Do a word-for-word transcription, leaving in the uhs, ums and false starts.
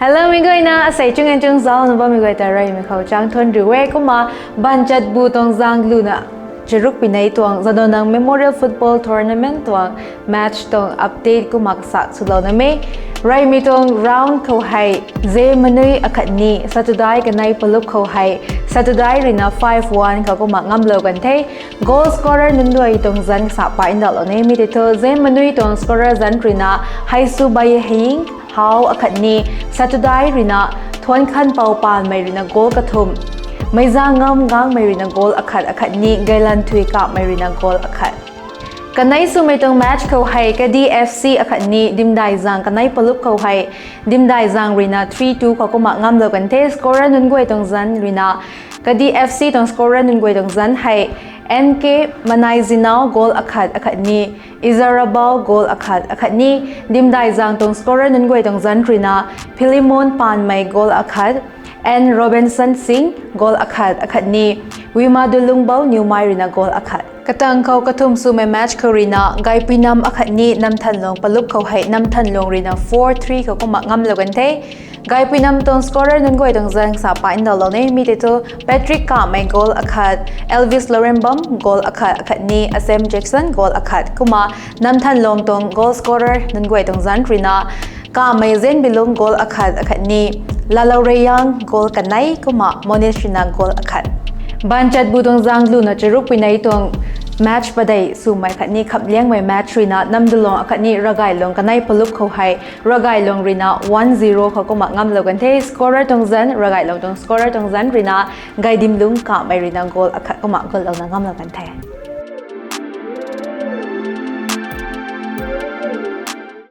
Hello, mi guayna, asei chung and chung zauc na bammei guay ta reymei khou chang thuan riu e. Kumna, Banchatbu tuang zaeng luna charuk pinei tuang Jadonang Memorial Football Tournament tuang match tuang update kumna kasak swlouna me. Reymei tuang round khou hei, Zem Manui akhatni Satudai kanei palup khou hei, Satudai ruina five one khou kumna ngamlou kan the. Goal scorer nunc guay tuang zanc kasak pa ndauhlou ni. Mi tei thu Zem Manui tuang scorer zanc ruina Haisubaihaing Hau akhatni, Satudai ruina Thuankhanpou Panmei ruina goal kathumh, Meizangam Gangmei ruina goal akhat akhatni, Gailanthui Kapmei ruina goal akhat. Kanei swmei tuang match khou hei Kadi F C akhatni Dimdaizang kanei palup khou hei Dimdaizang ruina three two khou kumna ngamlou kan the. Scorer nunc guay tuang zanc ruina, Kadi F C tuang scorer nunc guay tuang zanc hei N K Manaizinau goal akhat akhatni, Izarabao goal akhat akhatni, Dimdaizang tuang scorer nunc guay tuang zanc ruina Philemon Panmei goal akhat, N Robinson Singh goal akhat akhatni, Wimadulungbou Niwmai ruina goal akhat. Katang khou kathumh swmei match khou ruina Gaipuinam akhatni Namthanlung palup khou hei Namthanlung ruina four three khou kumna ngamlou kan the. Gaipuinam tuang scorer nunc guay tuang zanc kasak pa ndauhlou ni. Mi tei thu Patrick Kapmei goal akhat, Elvis Lorembam goal akhat akhatni, Asem Jackson goal akhat. Kumna Namthanlung tuang goal scorer nunc guay tuang zanc ruina Kamei Zenbilung goal akhat akhatni, Lalou Reiyang goal kanei kumna Monish ruina goal akhat. Banchatbu tuang zaeng luna charuk pinei tuang match padeih swmei khatni khamliangmei match ruina Namdulong akhatni Ragailong kanei palup khou hei Ragailong ruina one zero khou kumna ngamlou kan the. Scorer tuang zanc, Ragailong tuang scorer tuang zanc ruina Gaidimlung Kamei ruina goal akhat kumna goal louna ngamlou kan the.